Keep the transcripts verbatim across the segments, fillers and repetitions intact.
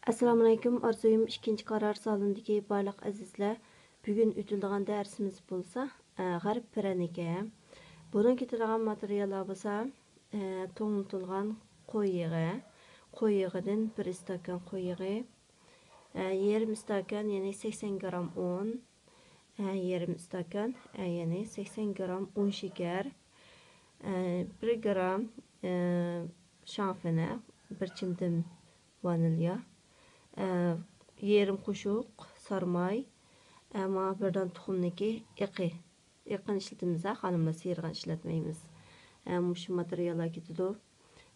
ئەسسالامۇئەلەيكۇم، ئارزۇيۇم ئىككىنچى قارار سالونىدىكى بارلىق ئەزىزلەر. بۈگۈن ئۆتۈلىدىغان دەرسىمىز بولسا، ئە، غەرب پىرەنىكى. بۇنىڭ كېتىدىغان ماتېرىياللار بولسا، ئە، توڭلىتىلغان قوي يېغى، قوي يېغىدىن بىر ئىستاكان قوي يېغى، ئە، يېرىم ئىستاكان، يەنى سەكسەن گرام ئۇن، ئە، يېرىم ئىستاكان، ئە، يەنى سەكسەن گرام ئۇن شېكەر، ئە، بىر گرام، ئە، شاڭفېنە، بىر چىمدىم ۋانىليا، ئە، يېرىم قوشۇق سارماي، ئە، مانا بىر دانە تۇخۇمنىڭكى ئېقى. ئېقىنى ئىشلىتىمىز ھە خانىملار، سىيرىغان ئىشلەتمەيمىز. ئە، مۇشۇ ماتېرىياللار كېتىدۇ.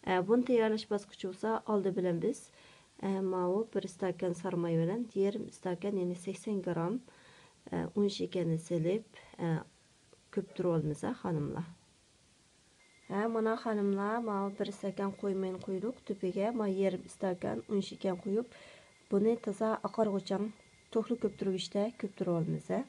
ئە، بۇنى تەييارلاش باسقۇچى بولسا، ئالدى بىلەن بىز، ئە، ماۋۇ بىر ئىستاكان سارماي بىلەن يېرىم ئىستاكان، يەنى سەكسەن گرام، ئە، ئۇن شېكەرنى سېلىپ، ئە، كۆپتۈرۈۋالىمىز ھە خانىملار. ھە، مانا خانىملار، ماۋۇ بىر ئىستاكان قويماينى قۇيدۇق، تۈپىگە مانا يېرىم ئىستاكان ئۇن شېكەر قۇيۇپ، بۇنى تازا ئاقارغۇچاڭ توكلۇق كۆپتۈرگۈچتە كۆپتۈرۈۋالىمىز ھە.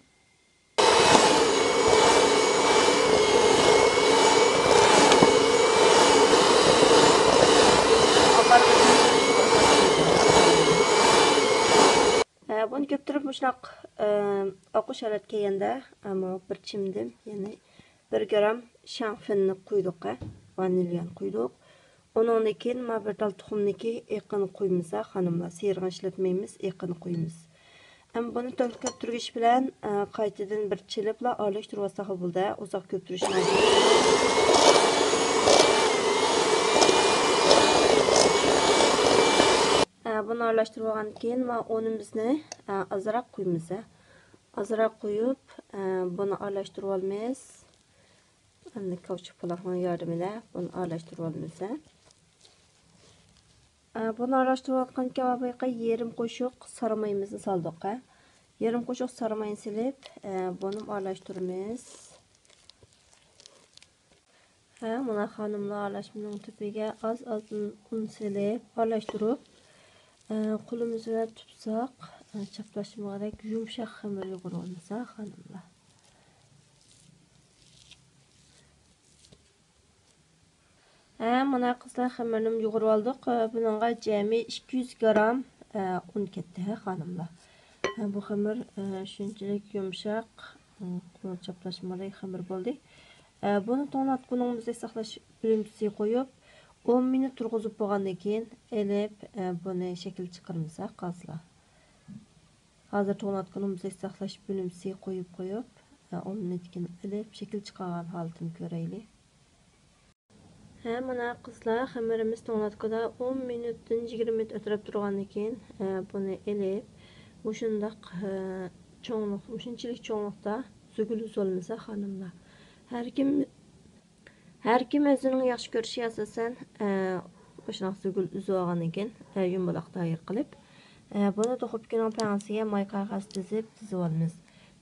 ھە، بۇنى كۆپتۈرۈپ مۇشۇنداق، ئە، ئاقۇش ھالەتكە كەلگەندە، ئەمما بىر چىمدىم، يەنى بىر گرام شاڭفېننى قۇيدۇق، ھە، ۋانىليانى قۇيدۇق. ئۇنىڭدىن كېيىن مانا بىر تال تۇخۇمنىڭكى ئېقىنى قۇيمىسا خانىملار، سىيرىغان ئىشلەتمەيمىز، ئېقىنى قۇيىمىز. ئەمما بۇنى توكلۇق كۆپتۈرگۈچ بىلەن، ئە، قايتىدىن بىر چېلىپلا ئارىلاشتۇرۇۋالساقلا بولدى، ئۇزاق كۆپتۈرۈش لازىم. ئە، بۇنى ئارىلاشتۇرۇۋالغاندىن كېيىن مانا ئۇنىمىزنى، ئە، ئازراق قۇيىمىز. ئازراق قۇيۇپ، ئە، بۇنى ئارىلاشتۇرۇۋالىمىز. ئەمدى كاۋچۇك پالاقنىڭ ياردىمى بىلەن بۇنى ئارىلاشتۇرۇۋالىمىز. ئە، بۇنى ئارىلاشتۇرۇۋاتقان كاۋاپىغا يېرىم قوشۇق سارمايىمىزنى سالدۇق، ھە. يېرىم قوشۇق سارماينى سېلىپ، ئە، بۇنى ئارىلاشتۇرىمىز. ھە، مانا خانىملار، ئارىلاشمىنىڭ تۈپىگە ئاز-ئازدىن ئۇن سېلىپ ئارىلاشتۇرۇپ، ئە، قولىمىز بىلەن تۇتساق، ئە، چاپلاشمىغۇدەك يۇمشاق خېمىر يۇغۇرۇۋالمىسا خانىملار. ھە، مانا قىزلار، خېمىرنىمۇ يۇغۇرۇۋالدۇق. ئە، بۇنىڭغا جەمئىي ئىككى يۈز گرام، ئە، ئۇن كەتتى، ھە، خانىملار. ھە، بۇ خېمىر، ئە، شۇنچىلىك يۇمشاق، ئە، قولغا چاپلاشمىغۇدەك خېمىر بولدى. ئە، بۇنى توڭلاتقۇنىڭ مۇزدەك ساقلاش بۆلمىسىگە قويۇپ، ئون مىنۇت تۇرغۇزۇپ بولغاندىن كېيىن ئېلىپ، ئە، بۇنى شەكىل چىقىرىمىز، ھە، قىزلار. ھازىر توڭلاتقۇنىمىزدەك ساقلاش بۆلمىسىگە قويۇپ قويۇپ، ئون مىنۇتتىن كېيىن ئېلىپ، شەكىل چىقارغان ھالىتىنى كۆرەيلى. ھە، مانا قىزلار، خېمىرىمىز توڭلاتقۇدا ئون مىنۇتتىن يىگىرمە مىنۇت ئەتراپ تۇرغاندىن كېيىن، بۇنى ئېلىپ، مۇشۇنداق چوڭلۇق، مۇشۇنچىلىك چوڭلۇقتا زۈگۈل ئۈزۈۋالىمىز خانىملار. ھەر كىم ھەر كىم ئۆزىنىڭ ياخشى كۆرۈشىگە ئاساسەن، ئە، مۇشۇنداق زۈگۈل ئۈزۈۋالغاندىن كېيىن، ئە، يۇمىلاق دائىرە قىلىپ، ئە، بۇنى دۇخوپكىنىڭ پەڭسىگە ماي قەغەزى تىزىپ تىزىۋالىمىز.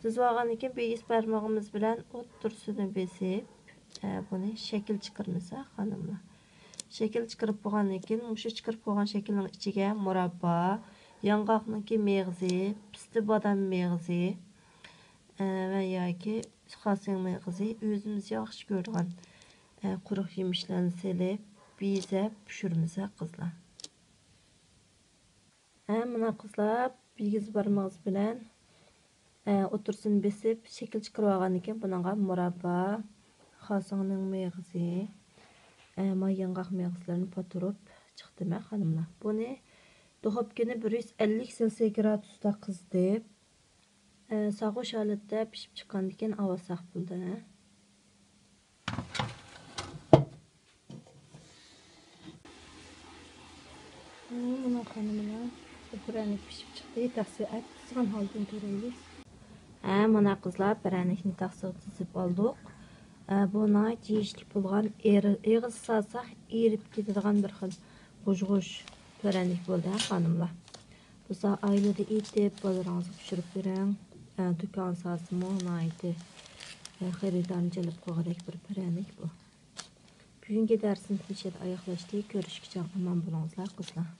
تىزىۋالغاندىن كېيىن بىر يۈز بارمىقىمىز بىلەن ئوتتۇرىسىنى بېسىپ، ئە، بۇنى شەكىل چىقىرىمىز، ھە، خانىملار. شەكىل چىقىرىپ بولغاندىن كېيىن مۇشۇ چىقىرىپ بولغان شەكىلنىڭ ئىچىگە مۇراببا، ياڭغاقنىڭكى مېغىزى، پىستە بادام مېغىزى، ئە، ۋە ياكى خاسىڭ مېغىزى، ئۆزىمىز ياخشى كۆرىدىغان، ئە، قۇرۇق يېمىشلارنى سېلىپ، بېزەپ پىشۇرىمىز ھە قىزلار. ھە، مانا قىزلار، بىر يۈز بارمىقىڭىز بىلەن، ئە، ئوتتۇرىسىنى بېسىپ شەكىل چىقىرىۋالغاندىن كېيىن بۇنىڭغا مۇراببا، خاسىڭنىڭ مېغىزى، ئە، ماي ياڭغاق مېغىزلىرىنى پاتۇرۇپ چىقتىم ھە خانىملار. بۇنى دۇخوپكىنى بىر يۈز ئەللىك سېلسىيە گرادۇستا قىزىتىپ، ئە، ساغۇش ھالەتتە پىشىپ چىققاندىن كېيىن ئاۋاتساق بولدى. مانا قېنى مانا، بۇ پىرەنىك پىشىپ چىقتى. تەخسە ئەپ قىزغان ھالىتىنى كۆرەيلى. ھە، مانا قىزلار، پىرەنىكنى تەخسىگە تىزىپ ئالدۇق. ئە، بۇ ناھايىتى يېيىشلىك بولغان، ئېرى-، ئېغىز سالساق ئېرىپ كېتىدىغان بىر خىل غۇژ-غۇژ پىرەنىك بولدى ھە خانىملار. بولسا ئائىلىدە ئېتىپ، بالىلىرىڭىزغا پىشۇرۇپ بېرىڭ. ئە، دۇكان سالسىمۇ ناھايىتى، ئە، خېرىدارنى جەلپ قىلغۇدەك بىر پىرەنىك بۇ. بۈگۈنكى دەرسىمىز مۇشۇ يەردە ئاياغلاشتى. كۆرۈشكىچە ئامان بولۇڭلار قىزلار.